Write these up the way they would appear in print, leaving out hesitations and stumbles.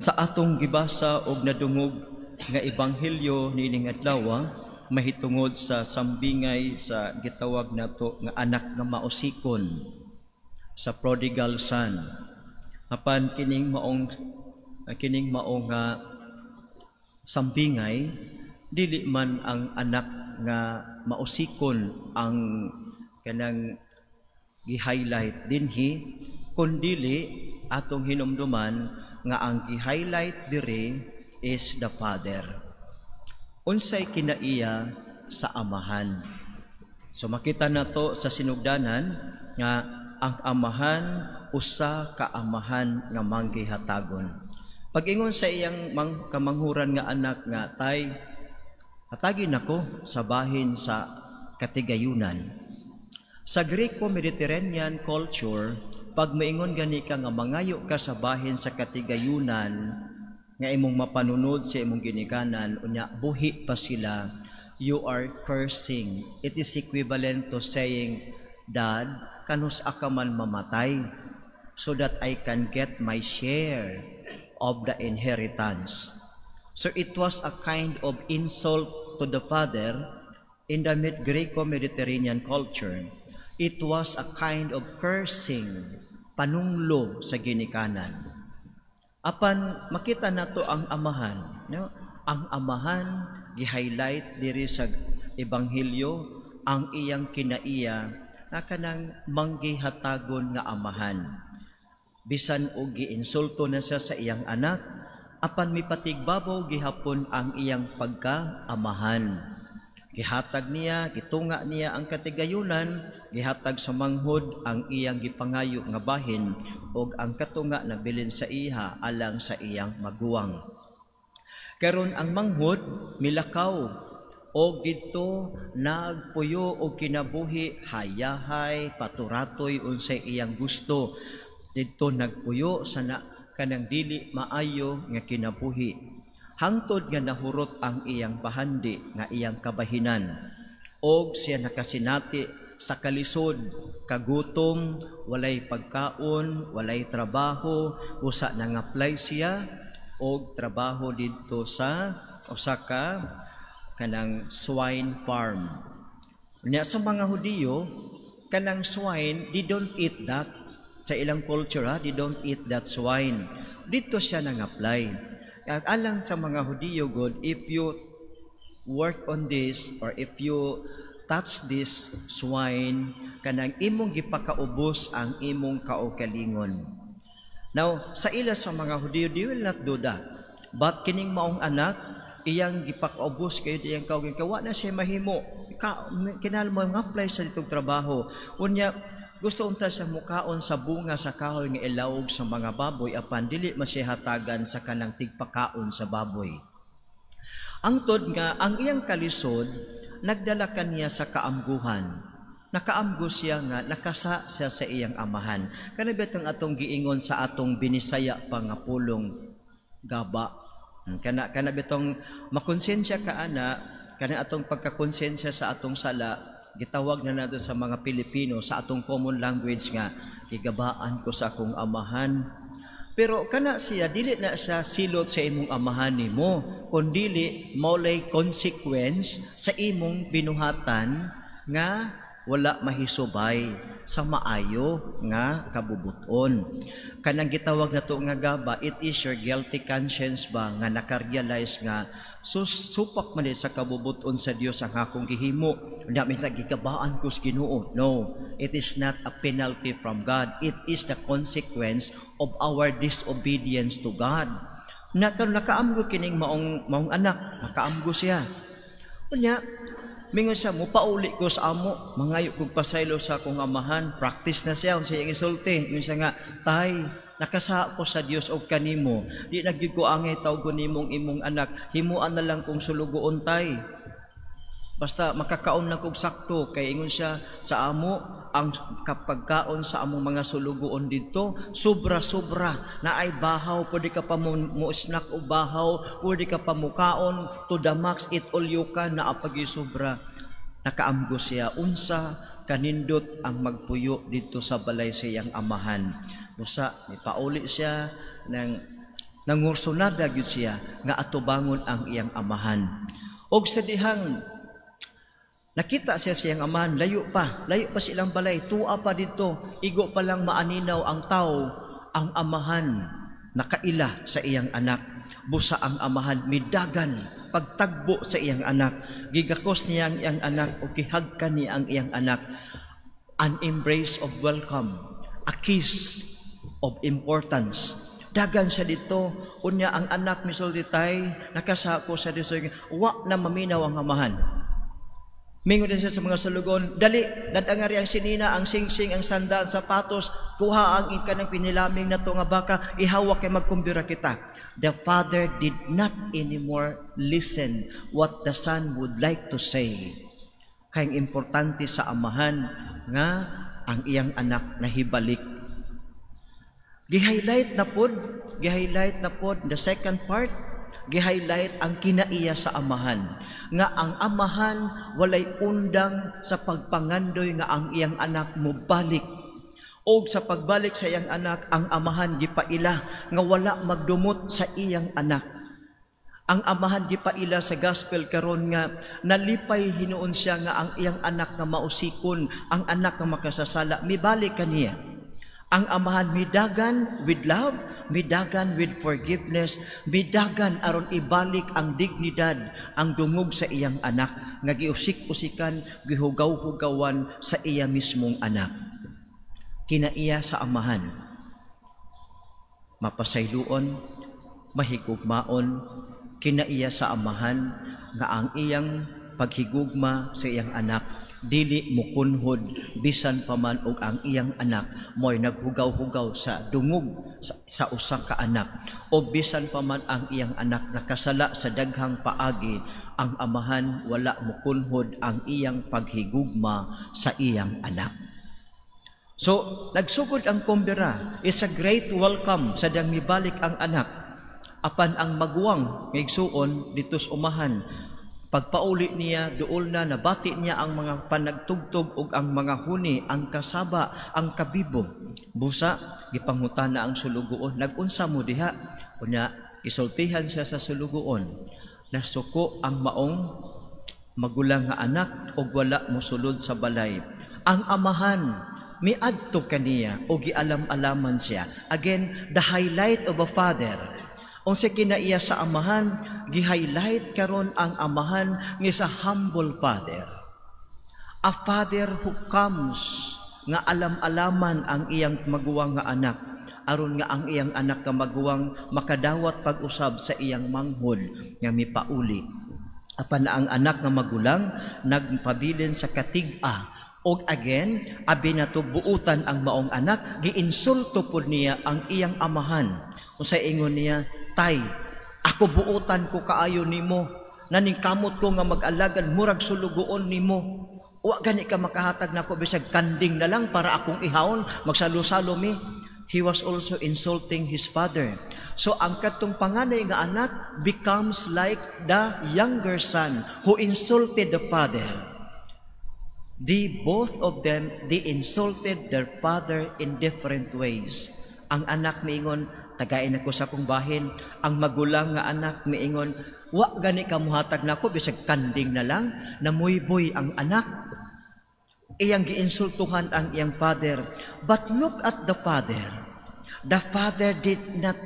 Sa atong gibasa og nadungog nga ebanghelyo niining adlaw, mahitungod sa sambingay sa gitawag nato nga anak nga mausikon, sa prodigal son. Apan kining maong nga sambingay, dili man ang anak nga mausikon ang kanang gi-highlight dinhi, kundili atong hinumduman nga ang gi-highlight diri is the father. Unsay kinaiya sa amahan? So makita nato sa sinugdanan nga ang amahan, usa ka amahan nga manggihatagon. Pag-ingon sa iyang kamanghuran nga anak nga, "Tay, hatagi nako sa bahin sa katigayunan." Sa Greco-Mediterranean culture, pag maingon gani ka nga mangayo ka sa bahin sa katigayunan nga imong mapanunod sa imong ginikanan unya buhi pa sila, you are cursing. It is equivalent to saying, "Dad, kanus-a ka man mamatay so that I can get my share of the inheritance?" So it was a kind of insult to the father in the Greco-Mediterranean culture. It was a kind of cursing, panunglo sa ginikanan. Apan makita nato ang amahan, no? Ang amahan gi-highlight diri sa ebanghelyo ang iyang kinaiya nga kanang manggihatagon nga amahan. Bisan og giinsulto na siya sa iyang anak, apan mipatigbabaw gihapon ang iyang pagka-amahan. Gihatag niya, gitunga niya ang katigayunan, gihatag sa manghod ang iyang gipangayo nga bahin ug ang katunga nabilin sa iya alang sa iyang maguwang. Karon ang manghod milakaw og didto nagpuyo og kinabuhi hayahay, paturatoy unsay iyang gusto. Didto nagpuyo sa na kanang dili maayo nga kinabuhi hangtod nga nahurot ang iyang bahandi nga iyang kabahinan og siya nakasinati sa kalisod, kagutom, walay pagkaon, walay trabaho. Usa nang-apply siya og trabaho didto sa usa ka kanang swine farm. Nya sa mga Hudiyo, kanang swine, they don't eat that. Sa ilang culture, ha, they don't eat that swine. Dito siya nang-apply. At alang sa mga Hudiyo god, if you work on this or if you touch this swine, kanang imong gipakaubos ang imong kaugalingon. Now, sa ila sa mga Hudiyo, they will not do that. But kining maong anak, iyang gipakaubos kayo iyang kaugalingon. Wa na siya mahimo. Kinahanglan mo apply sa ditong trabaho. Unya, gusto unta sa mukaon sa bunga sa kahoy nga ilawog sa mga baboy, apan dili masihatagan sa kanang tigpakaon sa baboy. Ang tod nga ang iyang kalisod nagdala kaniya sa kaamguhan. Nakaamgo siya nga nakasa siya sa iyang amahan. Kana bitong atong giingon sa atong Binisaya pa nga pulong, gaba. Kana bitong makonsensya ka ana, kana atong pagkakonsensya sa atong sala, gitawag na nato sa mga Pilipino sa atong common language nga "gigabaan ko sa akong amahan." Pero kana siya, dili na siya silot sa imong amahan nimo, kundili mao consequence sa imong binuhatan nga wala mahisubay sa maayo nga kabubuton. Kanang gitawag nato nga gaba, it is your guilty conscience ba nga nakarealize nga sus, supak man sa kabubuton sa Dios ang akong gihimo. Unya mi gigabaan ko sa Ginoo. No, it is not a penalty from God. It is the consequence of our disobedience to God. Na karon nakaamgo kining maong anak, nakaamgo siya. Unya, mingon siya, "Mupauli ko sa amo, mangayo kog pasaylo sa akong amahan." Practice na siya, unsa iyang isulti. Ingon siya nga, "Tay, nakasa ko sa Dios og kanimo. Di na gyud ko angay tawgon nimong imong anak. Himuan na lang kong sulugoon, Tay. Basta makakaon lang kog sakto," kay ingon siya sa amo, ang kapagkaon sa among mga sulugoon didto sobra-sobra na ay bahaw, pwede ka pa mo snack o bahaw, pwede ka pa mukaon to the max, eat all you can, naa pa sobra. Nakaamgo siya unsa kanindot ang magpuyo didto sa balay sa iyang amahan. Busa, mipauli siya ng Nangursunada gyud siya nga atubangon ang iyang amahan. Og sa dihang nakita siya siyang amahan, layo pa silang balay, tua pa dito, igo pa lang maaninaw ang tao, ang amahan nakaila sa iyang anak. Busa ang amahan midagan pagtagbo sa iyang anak. Gigakos niya ang iyang anak o gihagkan niya ang iyang anak. An embrace of welcome, a kiss of importance. Dagan siya dito, unya ang anak misulti, "Tay, nakasako sa Dios." Wa na maminaw ang amahan. Mingon din siya sa mga sulugon, "Dali, dad-a ngari ang sinina, ang singsing, ang sandal, sapatos, kuha ang kanang pinilaming na to nga baka, ihawak kay magkumbira kita." The father did not anymore listen what the son would like to say. Kay importante sa amahan nga ang iyang anak nahibalik. Gihighlight na pod the second part, gihighlight ang kinaiya sa amahan. Nga ang amahan walay undang sa pagpangandoy nga ang iyang anak mobalik. Og sa pagbalik sa iyang anak, ang amahan gipaila nga wala magdumot sa iyang anak. Ang amahan gipaila sa gospel karon nga nalipay hinuon siya nga ang iyang anak nga mausikon, ang anak nga makasasala, mibalik kaniya. Ang amahan midagan with love, midagan with forgiveness, midagan aron ibalik ang dignidad, ang dungog sa iyang anak nga giusik-usikan, gihugaw-hugawan sa iya mismong anak. Kinaiya sa amahan. Mapasayloon, mahigugmaon, kinaiya sa amahan nga ang iyang paghigugma sa iyang anak dili mukunhod bisan pa man og ang iyang anak mo'y naghugaw-hugaw sa dungog sa usa ka anak, o bisan pa man ang iyang anak nakasala sa daghang paagi, ang amahan wala mukunhod ang iyang paghigugma sa iyang anak. So, nagsugod ang kumbira. It's a great welcome sa diyang mibalik ang anak. Apan ang maguwang nga igsuon dito sa umahan, pagpauli niya, duol na, nabati niya ang mga panagtugtog ug ang mga huni, ang kasaba, ang kabibo. Busa, gipangutana ang sulugoon, "Nagunsa mo diha?" Unya, isultihan siya sa sulugoon. Nasuko ang maong magulang nga anak ug wala mosulod sa balay. Ang amahan miadto kaniya o gialam-alaman siya. Again, the highlight of a father. Unsa kinaiya sa amahan, gi-highlight karon ang amahan nga sa humble father. A father who comes nga alam-alaman ang iyang maguwang nga anak aron nga ang iyang anak nga maguwang makadawat pag-usab sa iyang manghod nga mipauli. Apan ang anak nga magulang nagpabilin sa katig-a og again, abi nato buutan ang maong anak, giinsulto pud niya ang iyang amahan. Unsay ingon niya? "Tay, ako buutan ko kaayo nimo. Naningkamot ko nga mag-alagad, murag sulugoon nimo. Wa gani ka makahatag nako bisag kanding na lang para akong ihawon, magsalo-salo mi." He was also insulting his father. So ang katong panganay nga anak becomes like the younger son who insulted the father. The both of them, they insulted their father in different ways. Ang anak miingon, "Tagain ako sa akong bahin." Ang magulang nga anak miingon, "Wa gani ka muhatag nako bisag kanding na lang." Namuyboy ang anak. Iyang giinsultuhan ang iyang father. But look at the father. The father did not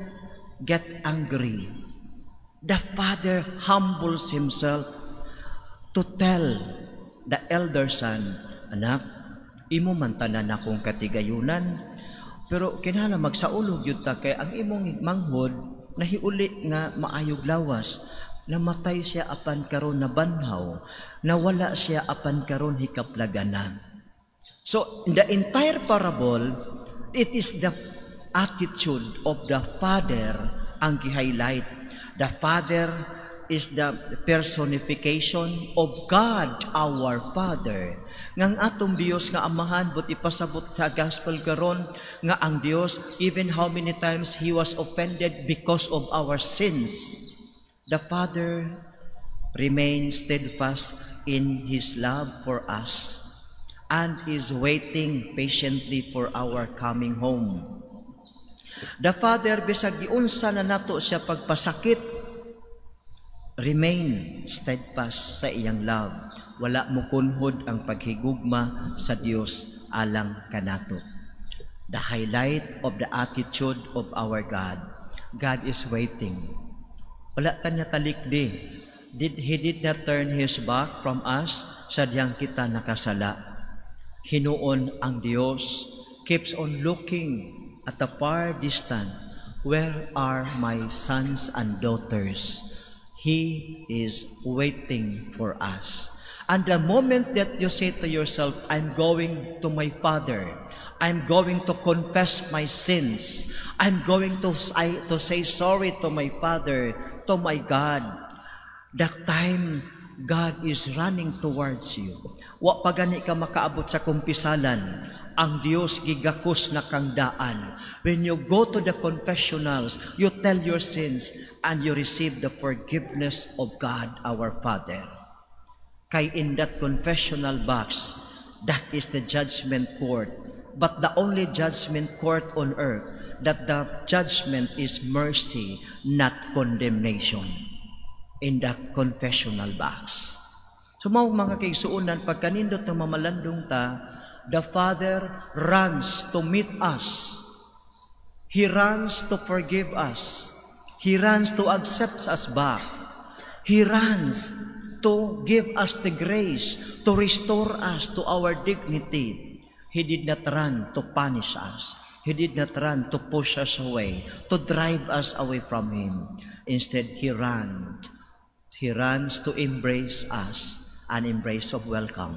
get angry. The father humbles himself to tell the elder son, "Anak, imo man tanan akong katigayunan, pero kinahanglan magsaulog gyud ta kay ang imong manghod nahiuli nga maayog lawas. Namatay siya apan karon nabanhaw. Nawala siya apan karon hikaplaganan." So, in the entire parable, it is the attitude of the father ang gi-highlight. The father is the personification of God our Father. Ngang atong Dios nga Amahan, but ipasabot sa gospel karon nga ang Dios, even how many times He was offended because of our sins, the Father remains steadfast in His love for us and is waiting patiently for our coming home. The Father, bisag giunsa na nato siya pagpasakit, remain steadfast sa iyang love. Wala mo kunhod ang paghigugma sa Dios alang kanato. The highlight of the attitude of our God. God is waiting. Wala kanya talikdi. He did not turn His back from us sa diyang kita nakasala. Hinuon ang Dios keeps on looking at a far distance. "Where are my sons and daughters?" He is waiting for us. And the moment that you say to yourself, "I'm going to my Father, I'm going to confess my sins, I'm going to say sorry to my Father, to my God," that time God is running towards you. Wa pa gani ka makaabot sa kumpisalan, ang Dios gigakos na kang daan. When you go to the confessionals, you tell your sins and you receive the forgiveness of God our Father. Kay in that confessional box, that is the judgment court. But the only judgment court on earth that the judgment is mercy, not condemnation. In that confessional box. So mao, mga kaigsuonan, pagkanindot ng mamalandong ta, the Father runs to meet us. He runs to forgive us. He runs to accept us back. He runs to give us the grace to restore us to our dignity. He did not run to punish us. He did not run to push us away, to drive us away from Him. Instead, He ran. He runs to embrace us, an embrace of welcome.